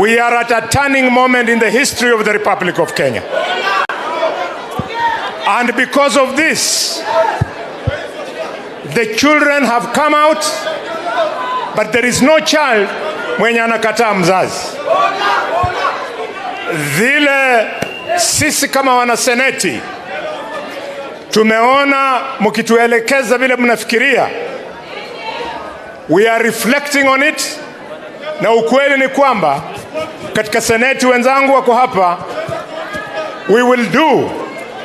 We are at a turning moment in the history of the Republic of Kenya. And because of this, the children have come out, but there is no child mwenye anakataa mzazi. Vile sisi kama wanaseneti tumeona mkituelekeza vile mnafikiria, we are reflecting on it, na ukweli ni kwamba katika seneti wenzangu wako hapa, we will do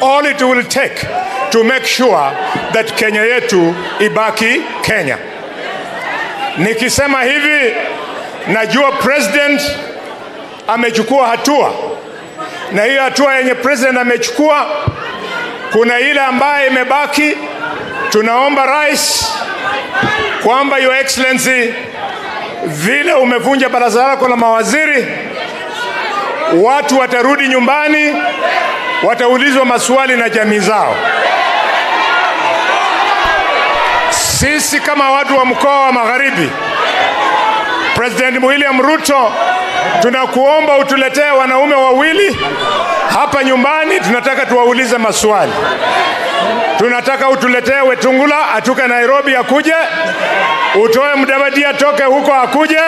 all it will take to make sure that Kenya yetu ibaki Kenya. Nikisema hivi, najua president amechukua hatua, na hiyo hatua yenye president amechukua, kuna ile ambaye imebaki. Tunaomba rais kwamba, Your Excellency, vile umevunja baraza lako la mawaziri, watu watarudi nyumbani, wataulizwa maswali na jamii zao. Sisi kama watu wa mkoa wa Magharibi, President William Ruto, tunakuomba utuletee wanaume wawili hapa nyumbani, tunataka tuwaulize maswali. Tunataka utuletee Wetangula atoke Nairobi akuje, utoe Mudavadi atoke huko akuje.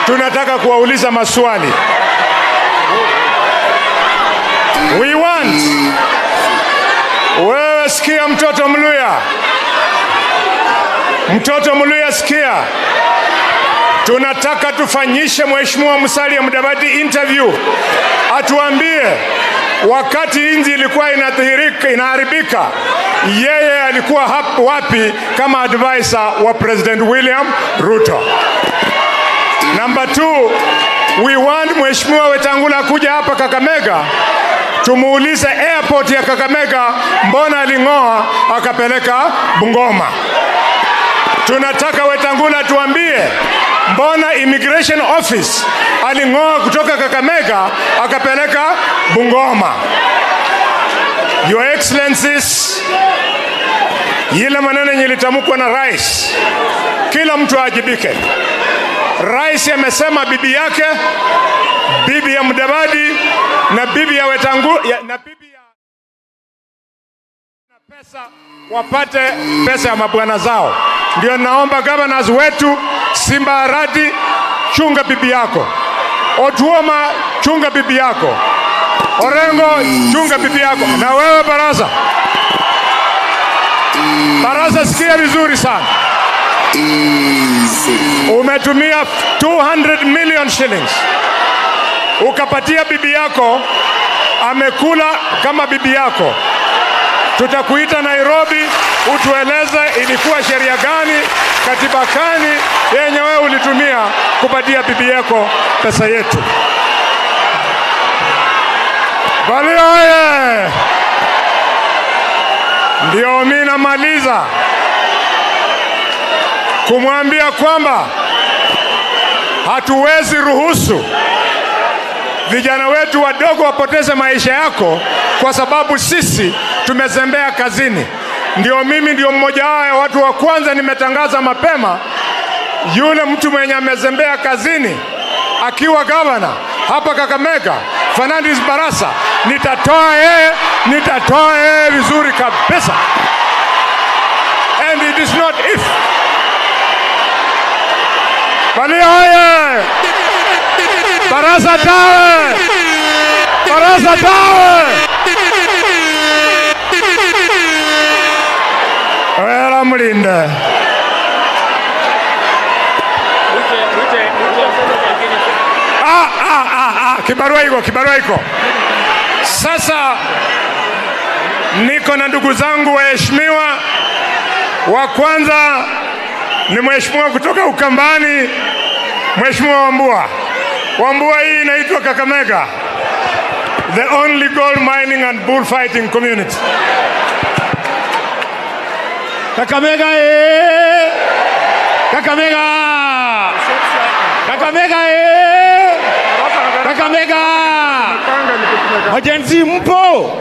Tunataka kuwauliza maswali. We want. Wewe sikia, mtoto Mluya, mtoto Mluya sikia, tunataka tufanyishe Mheshimiwa Musalia Mudavadi interview, atuambie wakati nchi ilikuwa inadhihirika, inaharibika, yeye alikuwa wapi kama advisor wa President William Ruto. Number two, we want Mheshimiwa Wetangula kuja hapa Kakamega tumuulize airport ya Kakamega mbona aling'oa akapeleka Bungoma. Tunataka Wetangula tuambie mbona immigration office aling'oa kutoka Kakamega akapeleka Bungoma. Your Excellencies, yile maneno yenye ilitamkwa na rais, kila mtu aajibike. Rais amesema bibi yake, bibi ya Mudavadi na bibi ya Wetangu na bibi ya na pesa wapate pesa ya mabwana zao. Ndio naomba governors wetu, Simba Arati, chunga bibi yako. Otuoma, chunga bibi yako. Orengo, chunga bibi yako. Na wewe Barasa, Barasa, sikia vizuri sana. Umetumia 200 million shillings ukapatia bibi yako, amekula kama bibi yako. Tutakuita Nairobi utueleze ilikuwa sheria gani, katiba gani yenye wewe ulitumia kupatia bibi yako pesa yetu. Bali oye! Ndio mimi namaliza kumwambia kwamba hatuwezi ruhusu vijana wetu wadogo wapoteze maisha yako kwa sababu sisi tumezembea kazini. Ndio mimi ndio mmoja wao ya watu wa kwanza nimetangaza mapema, yule mtu mwenye amezembea kazini akiwa gavana hapa Kakamega, Fernandes Barasa, nitatoa yeye vizuri kabisa. And it is not if. Bali oye! Barasa tawe! Barasa tawe! Wera mlinde. Ah, ah, ah, ah, kibarua iko, kibarua iko. Sasa niko na ndugu zangu waheshimiwa. Wa kwanza ni mheshimiwa kutoka Ukambani, Mheshimiwa Wambua. Wambua, hii inaitwa Kakamega, the only gold mining and bullfighting community. Kakamega eh! Kakamega! Kakamega eh! Kakamega! Ma Gen Z mpo?